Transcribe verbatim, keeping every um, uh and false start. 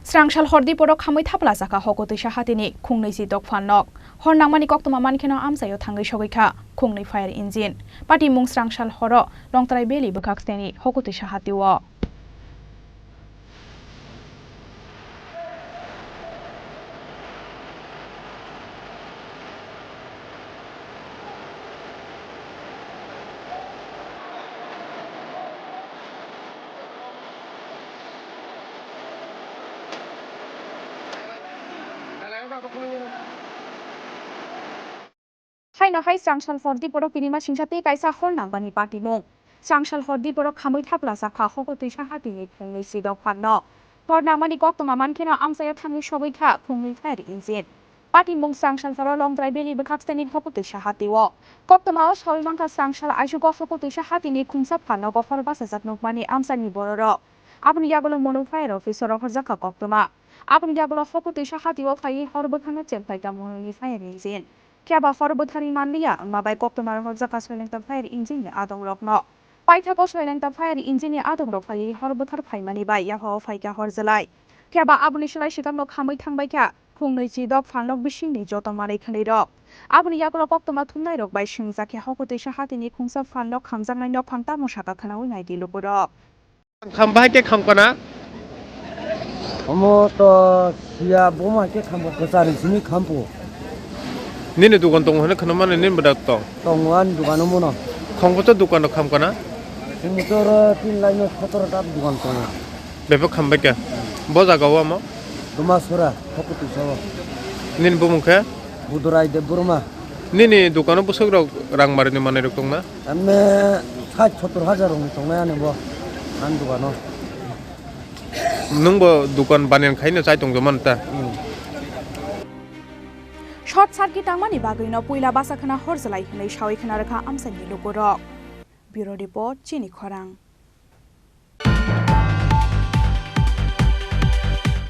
Srangsal hor diporo khamwi thapla jakha hokotwisa hatini khungnwi si dok phan nok. Hor nangmani koktwma mankheno amchaio thangwi sogwi kha khungnwi fire engine. Patimung srangsal horo Longtrai Valley bwkhak steni hokotwisa hatio. Haino hai Srangsal hor diporo kirima singsa tei kaisa hor nangmani patimung. Srangsal hor diporo khamwi thapla jakha hokotwisa hatini khungnwi si dok phan nok. Hor nangmani koktwma mankheno amchaio thangwi sogwi kha khungnwi fire engine. Patimung Srangsal horo Longtrai Valley bwkhak steni hokotwisa hatio. Koktwmao sawi mankha Srangsal aisugo hokotwisa hatini khungsa phan nogo hor bachajak nukmani amchaini bororok. Aboni yagulo Monu fire officer rok horjakha koktwma. Aboni yagulo hokotwisa hatio phaiwi hor bwkhakno chengphaikha Monuni fire engine. Phiya ba hor bwtharwi manliya wngma bai koktwma rok horjakha Soilengta fire engine ni adong rokno. Paithago Soilengta fire engine ni adong rok phaiwi hor bwthar phaimani bai yaphao phaikha hor jwlai. Phiya ba aboni slai swkangno khamwi thangbaikha khungnwi chi dok phan nok bisingni joto manwi khwnwi rok. Aboni yagulo koktwma thumnai rok bai swngjak khe hokotwisa hatini khungsa phan nok khamjaknai nokphang tamo saka khwnaui naidi lukurok. Kham bahai khe kham kana? Omo to siya boma khe kham ko kwchari simi kham po. Nini dukan tongo hwnwi khwna mani nini bwdak tong? Tongo ani dukan omo no. Kham kocha dukan rok kham kana? Simi to oro tin line no sotoro ta dukan tongo. Bebak kham bai kha. Bo jaga o omo? Dumasura, Hokutwi sao. Nini bumung khe? Budurai Debbarma. Nini dukano bwswk rok rang marini manwi rok tongna? Emne sait sottor hajar rokni tongnai ani bo, ani dukano. Nwng bo dukan baniyan khaino chai tongjaman ta? Hmm. Short circuit tangmani bagwino puila basa khwna hor jwlai hwnwi sawi khwna rwkha amchaini lukurok. Bureau Report, Chini Khorang.